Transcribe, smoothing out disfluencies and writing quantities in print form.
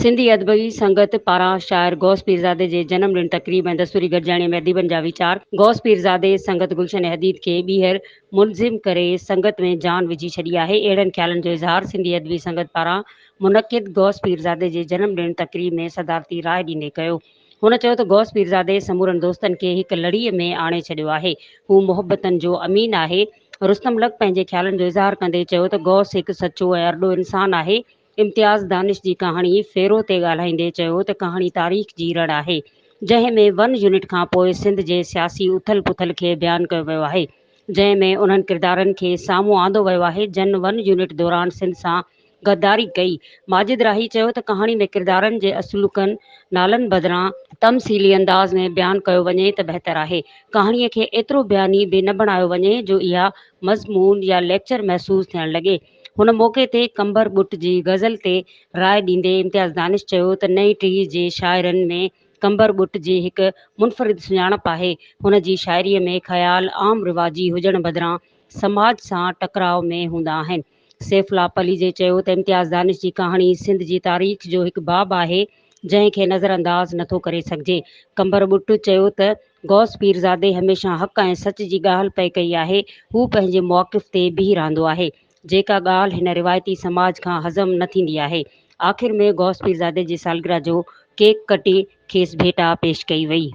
سنڌي ادبي سنگت پاران شاعر غوث پيرزادي جي جنم ڏڻ تقريب ۽ دستوري گڏجاڻي ۾ اديبن جا ويچار، غوث پيرزادي سنگت گلشن حديد کي ٻيهر منظم ڪري سنگت ۾ جان وجهي ڇڏي آهي، اهڙن خيالن جو اظهار سنڌي ادبي سنگت پاران منعقد غوث پيرزادي جي جنم ڏڻ تقريب ۾ صدارتي راء ڏيندي ڪيو. هن چيو ته غوث پيرزادي سمورن دوستن کي هڪ لڙيء ۾ آڻي ڇڏيو آهي، هو محبتن جو امين آهي. رستم لڪ پنهنجي خيالن جو اظهار ڪندي چيو ته غوث هڪ سچو ۽ ارڏو انسان آهي، امتياز دانش جي ڪهاڻي ڦيرو تي ڳالهائيندي چيو ته ڪهاڻي تاريخ جي رڙ آهي، جنهن ۾ ون يونٽ کان پوء سنڌ جي سياسي اٿل پٿل کي بيان ڪيو ويو آهي، جنهن ۾ انهن ڪردارن کي سامهون آندو ويو آهي، جن ون يونٽ دوران سنڌ سان غداري ڪئي. ماجد راهي چيو ته ڪهاڻي ۾ ڪردارن جي اصلوڪن نالن بدران تمثيلي انداز ۾ بيان ڪيو وڃي ته بهتر آهي، ڪهاڻي کي ايترو بياني به نه بڻايو وڃي جو اها مضمون يا ليڪچر محسوس ٿيڻ لڳي. هن موقعي تي قمبر ٻٽ جي غزل تي راء ڏيندي امتياز دانش چيو ته نئين ٽهي جي شاعرن ۾ قمبر ٻٽ جي هڪ منفرد سڃاڻپ آهي. هن جي شاعريء ۾ خيال عام رواجي هجڻ بدران سماج سان ٽڪراء ۾ هوندا آهن. سيف الله پليجي چيو ته امتياز دانش جي ڪهاڻي سنڌ جي تاريخ جو هڪ باب آهي، جنهن کي نظرانداز نٿو ڪري سگهجي. قمبر ٻٽ چيو ته غوث پيرزادي هميشه حق ۽ سچ جي ڳالهه پئي ڪئي آهي، هو پنهنجي موقف تي بيهي رهندو آهي، جيڪا ڳالهه هن روايتي سماج کان هضم نه ٿيندي آهي. آخر ۾ غوث پيرزادي جي سالگرهه جو ڪيڪ ڪٽي کيس ڀيٽا پيش ڪئي وئي.